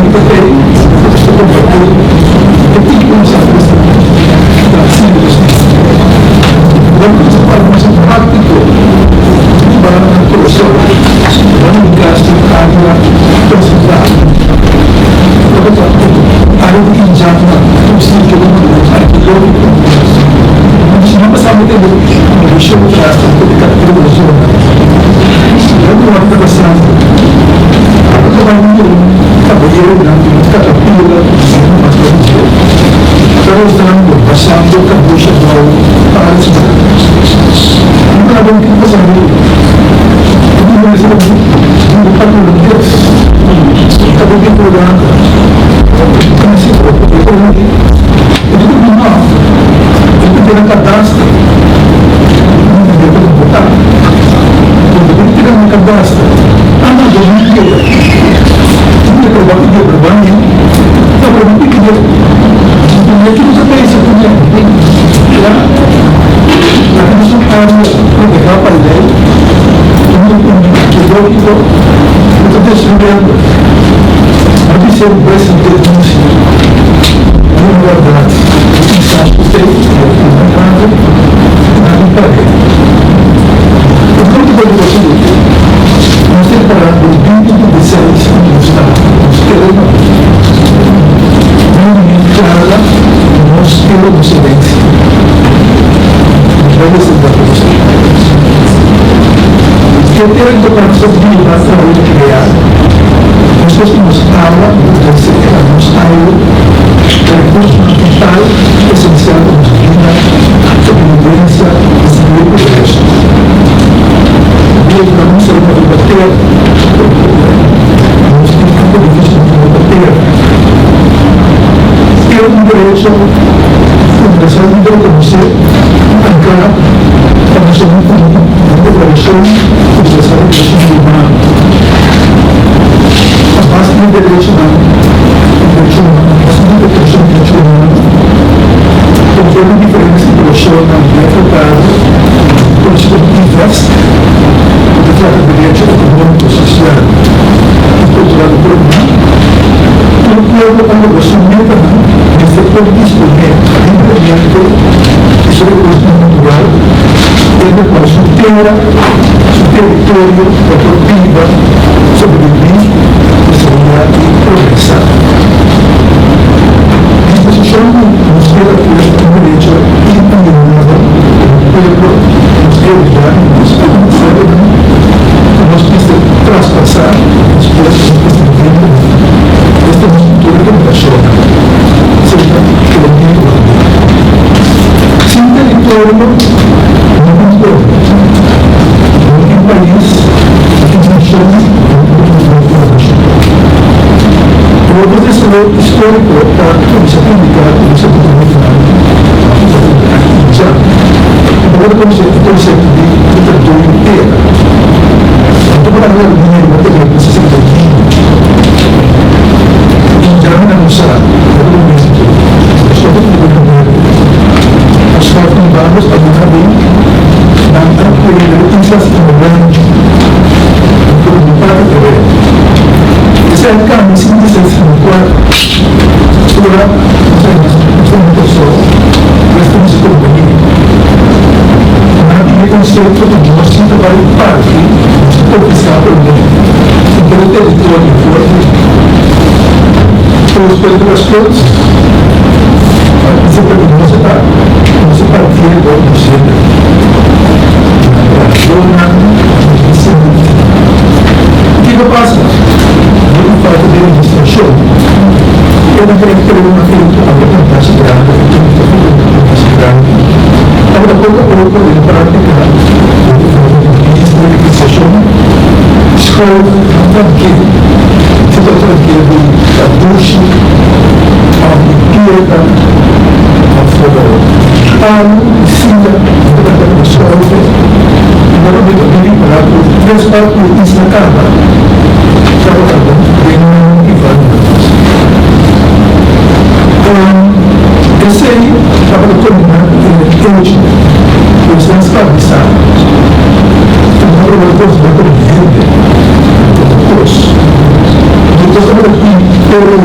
Mi ta p'e nos ta kompartí e tiki ku nos sa ku ta hasiendo nos mes. Ora ku nos ta papia nos ta práktiko riba nan kurason, riba nan kas den área konsentrá. Tabata un área di injatnan ku sitio di monumento arkeológiko. Nos no pasaba tende moveshon tras di kapital di e zona. Loke ora ta pasando, ora ta bai un kabayeronan di un katapila di mas pa dje, ta rosando, bashando kabusha bou palu. No ta bon kiko pasa riba. E mundo mester ta bira pa holandés. Ta bon den Hulanda. E ta di no, e ta tene kadastro. No ta debe ta votá. Donde bo ta tene kadastro, anda bo no keda. Bo ta proba ku debe bani, ta proba ku keda. Bo ta kiko ta pensa ku mi? Ya, aki nos un área protehá pa lei, un arkeológiko ku ta destruyendo. No tin ser un presidente denunsia. Di bèrdat, bo kisas ku te na grandi na di pared. E punto ta di lo siguiente, Nos ta pará den 2036 i nos ta nos tereno. Nan di klara nos kere nos herensia. Nos bai desenvolvé nos herensia. E tera ku ta parse biba traha i krea. Meskos ku nos awa bo ta seka nos aire, e rekursonan vital i esensial pa nos bida, sobrevivensia i sigui progreso. Dia ku nan mester pa riba tera, nos tin ku benefisio di riba tera. Tera un derecho universalmente rekonosé i ankrá pa Nashonnan Uní den Deklarashon Universal di Derechonan Humano. A base di derechonan di derecho humano, a base di deklarashon di derecho humano, konforme diferente stipulashonnan den e tratado, konosí komo IVESC, ku ta trata derecho ekonómiko, sosial i kultural di pueblo humano, tur pueblo pa logra su metanan mester por disponé libremente di su rekursonan natural, entre kual su tera, su teritorio pa por biba, sobrebibí, desaroyá i progresá. Disposishon di nos tera pues ta un derecho inalienabel komo pueblo ku nos heredá di nos antepasadonan ku nos mester traspasá despues ku nos desendientenan, esta nos futuro generashonnan, serka ku lo mira tambe. Sin teritorio no tin pueblo, no tin pais, no tin nashon i no tin gobernashon. E otro desaroyo históriko ta kuminsá indiká ku nos a bira metanan ku ta bira aki i dja. E tabata konosé e konsepto di ku ta doño tera. Anto por a reuni riba tereno 65. I dja nan no sa, tabata un México. Nosotros ta den gobierno. Nos fortin bambos pa duna den nan a pone den islas como rancho anto di parti tereno. Esei a cambia 56 54 ora nos a nos a na Kòrsou resto di su kompania. Nan tin e konsepto ku nos tin ta bai parti nos ta konfiská promé henter e teritorio for di Oostpunt Westpunt. Bisa pero no se ta no se partiendo nos hende nan trahadornan nos descendiente. Kiko pasa? Dor di falta di registrashon e nan kere kere un evento awe plantashi grandi of evento ta un plantashi grandi tabata poko poko den práktika dor di falta di registro di registrashon school nan tranquil si ta tranquil di kadushi òf di piedra òf palu di silla ku ta kanta ku sòlte i bo ta bira bini para ku tres parti di isla kaba tabata bon den man di Van Noord. Esei tabata kombiná ku e hecho ku esnan sklabisá ku no tabata konsiderá komo hende, komo kos. Entonces tabata tin pero.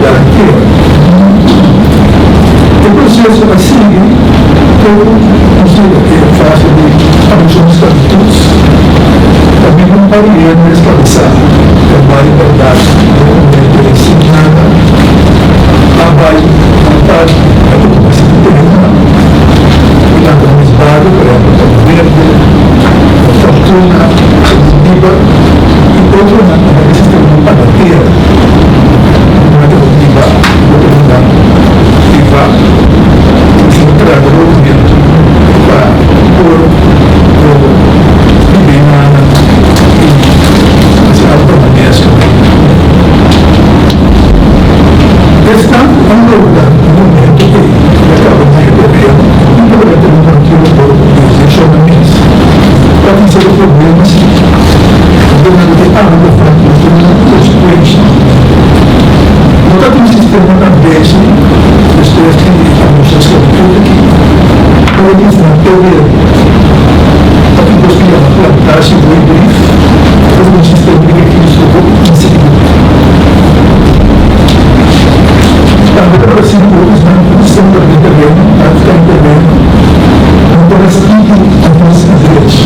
propiedad di tera. E proceso a sigui te cu nos yega e fase di abolicion di sclavitud. Ta bin un par di hende esclavisa ta bay berdad den momento ei sin nada a bay nan parti a ocupa cierto terenonan. E lanta mes bario, por ehempel Palo Verde, La Fortuna, Jardín Liber y otronan a bay e sistema di paga tera. Nan ta biba den terenonan priva y sin traha documento pa por por biba e nan y haci algo pa nan mes tambe. Esnan cu a logra e momento ey di a caba di e tereno y logra tene un tranquilo por desde nan mes. Pa tin cierto problema si, pasobra nan lo tin algo falta lo tin un consecuencia. No ta tin sistema tan bezi despues di abuso esclavitud aki, pero tin nan tereno. Ta tin cos cu yama plantatie vrijbrief, ta un sistema di registro hopi inseguro. Tambe ta pareci cu esnan cu sembra den tereno, ta den tereno, no ta restigi nan mes derechi.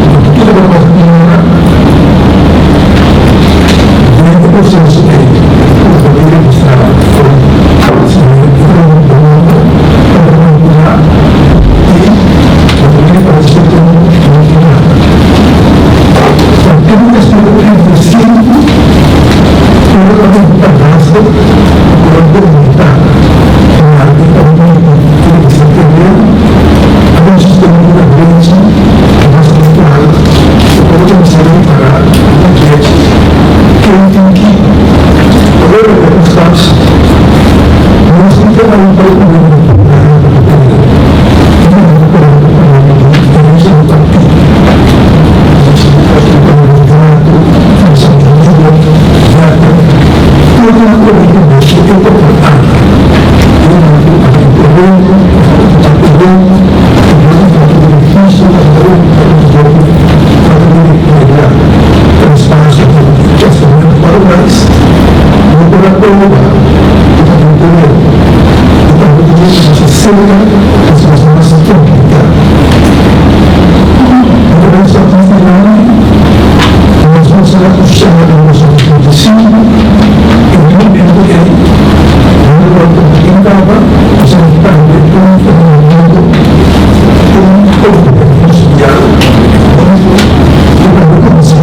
Anto kiko ta pasa tin ora den e proceso ei cu ta bin registra for di e tereno ta manipula y bo ta bin parece cu no tin nada. Anto e aspecto 35 ora ta bin ta gasto cu por documenta durante e momento cu registra tereno. Abo un sistema di adrenchi ku mas aktual ku por kuminsá repará e drechi ken tin ki. Ora e ta straks, nos tin ke aumenta e número di propiedadnan di tereno i tambe ku problema di herensia di partido. Nos tin ke kontra maltrato, finansamentu liber, vèter, tur nan proyekto mester e por aki. Caba, esaki tambe un fenómeno, un komportamentu sosial ekonómiko ku tambe kuminsá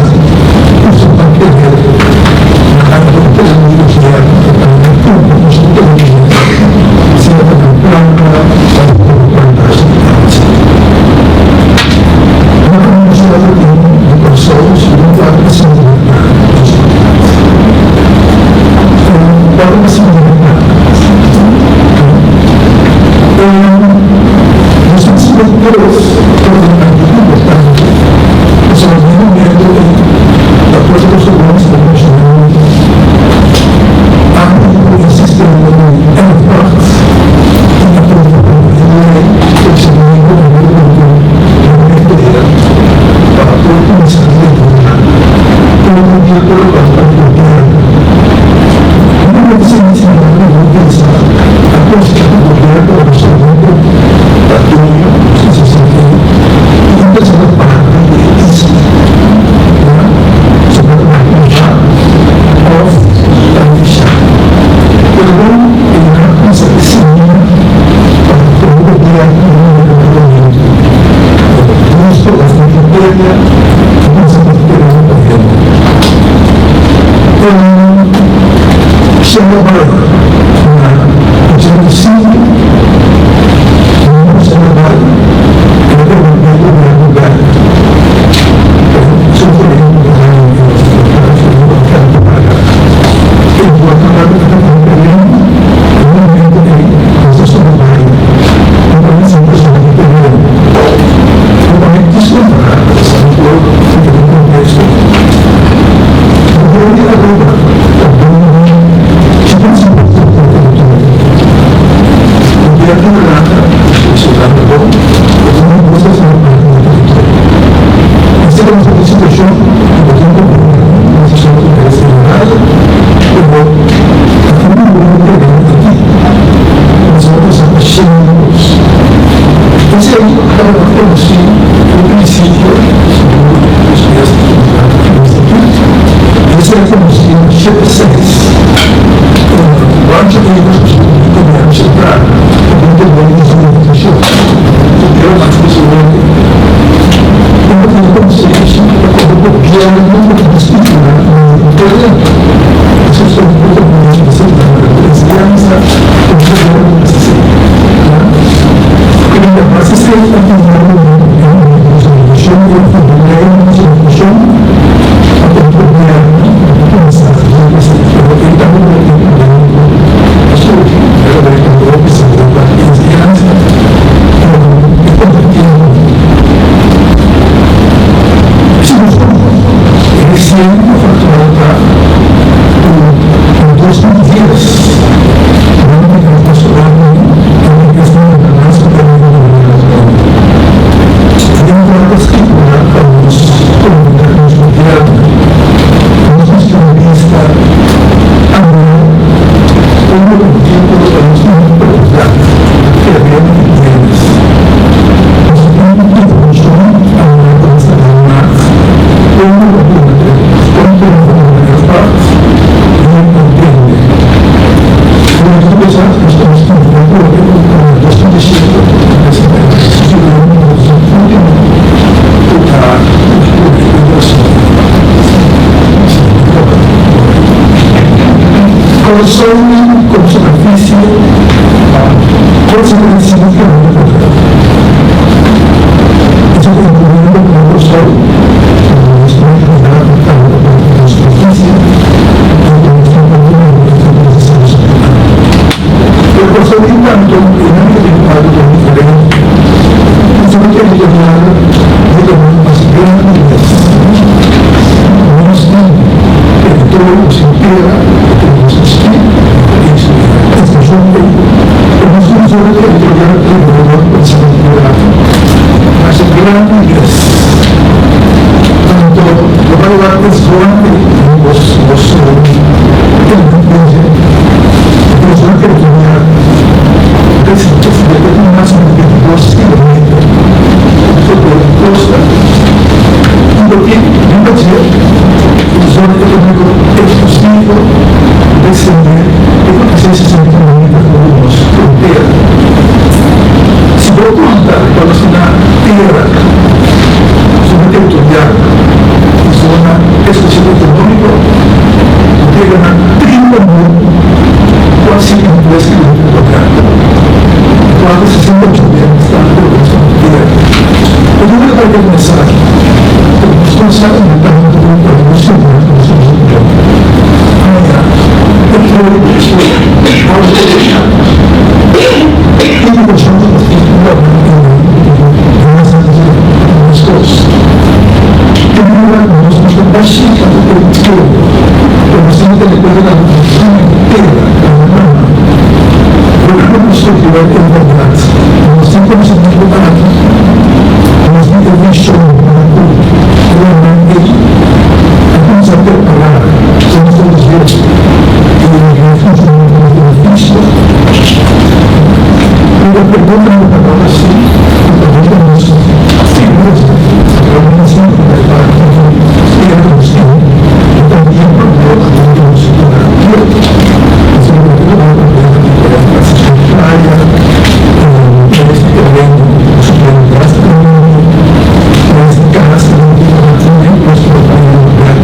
usa pa tener na algun tereno di gobièrnu ku tambe kumpli ku su tereno, sea ta den planta òf komo plantashi di plantas. Na Venezuela tin di Kòrsou segun 4 pa 5 mil planta di su propiedad. 4 pa 5 mil plantas. Nos tin 53 problema importante pasobra den momento ei ta cosa cu su ta funciona antes cu e sistema di erfpacht y aproba e ley crecimiento di agricultura den e tera pa por cuminsa regula todo dia por lo cual ta gobierno. Número di servicio di gobierno pensa a cosa cu gobierno ta solamente ta dueño di su servicio y un persona parti di e isla ya sobre ta priva of ta official. Pero bon e nan cuminsa e siña pa todo gobierno y un gusto of un criteria a cuminsa pidi tereno pa hende. Siendo bai na 85, nos a bai e devolbé gobièrnu bèk. Su tereno di aña 1980 paga. E guatemala ta tin tereno, e momento ei nos ta subi bai no ta mester persona di tereno. No ta mester kompará esaki ku den konteksto. Gobierno di Aruba ta duna 85 por ciento di territorio. tabata konosí un prinsipio segun despues di instituut i esei a konosí na 76 Rancho Evers di Gobièrnu Sentral ku den poder di zonifikashon ku deu mas presidente tabata tin konsenshi pa komo gobièrnu ku ta stipulá un tereno. Esei ta un punto ku nos mester tuma na konsiansa ku nos gobièrnu mester sigui. Kaminda mas esei ta tuma lugar den un zonifikashon i un lei di zonifikashon pa komo gobièrnu ta kuminsá riba esei. Pero ei tambe lo tin problema ku ta surgi pero bai ku hopi sentido pa enseñansa ku e kontratiempo. Si nos Resien a fakturá ta ku na 2010 nan a bira pastoral di un iglesia internacional di Venezuela. Den kua ta stipulá pa nos komunidat, nos gobièrnu, nos mester un bista a mira unda ku tiempo lo ta nos tin un propiedat, tereno i bienes. Nos tin un informashon a mira ku nos ta den mag. Unda bo duna e konto na duna e part i entende. Durante tur esaki nos ta mustra ku loke ku na 2007 a presenta e estudio número último ku ta Kòrsou komo superfisie 475 kilometer kuadrado. Esaki ta inkluyendo Kòrsou. Anto bo ta wak e zona ei den bos boso televidente, e zona territorial ta tin mas o menos 22 kilometer for di kosta i bo tin riba dje un zona ekonómiko eksklusivo ku ta ekstendé te ku 360 kilometer for di nos frontera. Si bo konta pa nos na tera. Zona teritorial i zona esklusivo ekonómiko ku yega na 30.403 kilometer kuadrado, di kual ta 68 den sta provinsia di tera. E número ta rekeri mensahe ku nos kuminsá inventá huntu ku nos siudat ku nos munisipio. Aña e flor di e suela Tin ku konsha ku ta Pero pregunta mi ta tabata si ku ta bota nos figuras realmente ku ta e parti di tera ku nos tin i también pa por añadi nos na Kyoto. Pasobra loke ta bai problema di planifikashon di playa, prijs di tereno ku ta subiendo drasticamente, prijs di kas ku no tin mantiene, nos por bai bek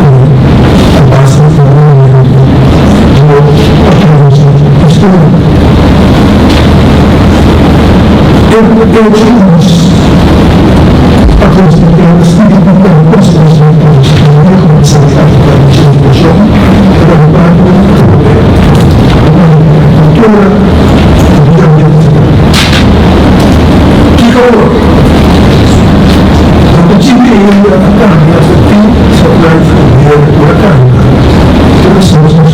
a base di fundamento di lo pa nos historia. E hecho ku nos a konstatá sigui ku ta un konsekuensia di nos mayoria kuminsá di apliká nos edukashon ta pa parti di promové kultura i medio ambiente. Kiko awor? Bo ta djimpi ainda a kambia for di satellite for di hurakan te nos nosotros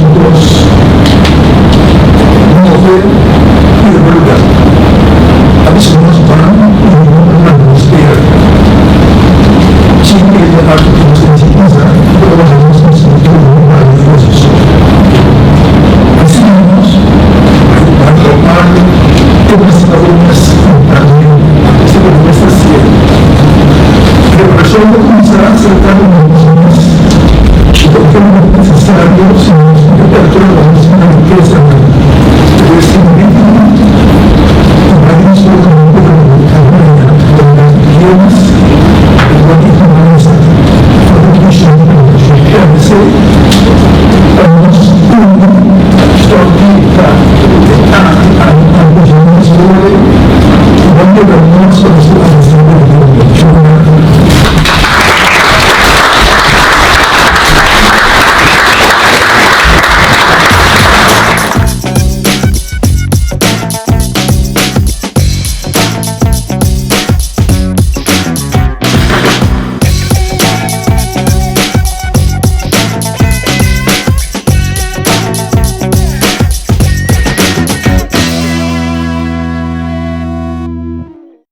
move i ruga. A bisa nos ban i no a manda nos tera. Sin kere aki ku nos enseñansa por a baha nos conocimiento di un maraviyoso so. Asina nos a bai pa parke te presenta bo mes mentalmente, esei ta bo mes ta ser. Esei ta kuminsá serka di nos mes. I ta un forma nesesario si nos no ke pèrdè nos na rikesanan.